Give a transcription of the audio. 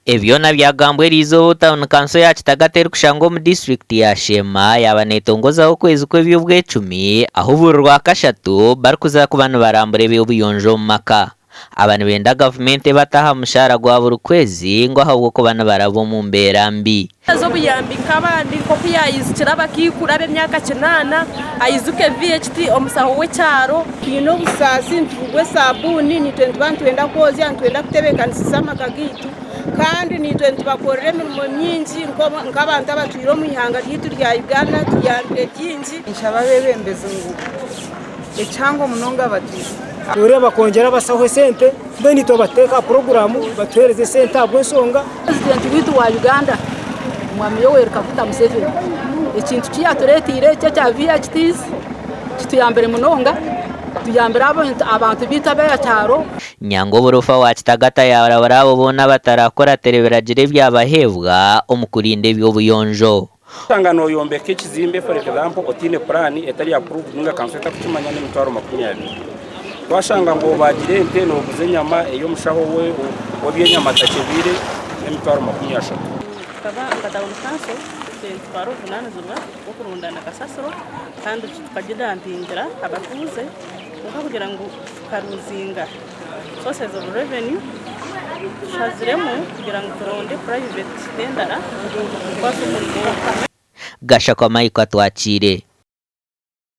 Ebi byona byagambwa eriizooba obu tauni kanso ya Kitagata erikushangwa omu disiturikiti ya Sheema yaaba netongozaho okwezi kw'eby'obwecumi ahu buri Rwakashatu barikuza kuba nibarambura eby'obuyonjo omu maka. Aba nibenda gavumenti ebate aha mushaara gwa buri kwezi ngu ahabw'okuba nibaraba omu mbeera mbi. Haza obuyambi nk'abandi nk'oku yaayizukire abakaikuru ab'emyaka kinaana, aijuke VHT omusaho w'ekyaro. Twine obusaasi nitubugwa esabuuni naitwe nituba nitwenda kwozya nitwenda kutebeekanisiza amaka gaitu kandi naitwe nitubakorera emirimo mingi nk'abantu abatwire omu ihanga ryaitu rya Uganda tuyambire bingi. Ninshaba abeebembezi ngu ekihango munonga batwijuke. Noreeba bakongyera abasaho esente mbwenu itwe batuteeka aha puroguraamu batuheereze esente ahabw'enshonga. Purezidenti waitu wa Uganda Omwami Yoweri Kaguta Museveni ekintu ki yatureteire eki ekya VHTs kituyambire munonga, tuyambire abantu baitu ab'aha kyaro. Nyanga oburofa wa Kitagata yaarabura abo boona abatarakuratira ebiragiro ebyabaheebwa omu kurinda eby'obuyonjo. Oshanga noyombeka ekizimbe for example otaine plan etari approved ninga kanso etakukimanya n'emitwaro 20. Twashanga ngu obaagire ente noguza enyama ei omushaho w'ebyenyama atakyebiire n'emitwaro 30. Tukaba nka tawuni kanso nitutwara obuvunanizibwa bw'okurundana kasasiro kandi tukagidampingira abatuuze kwonka kugira ngu tukaruzinga sources of revenue tushaziremu kugira ngu turonde private tendara kukwasa omurimo ogu. Gashakwa Michael Atwakiire.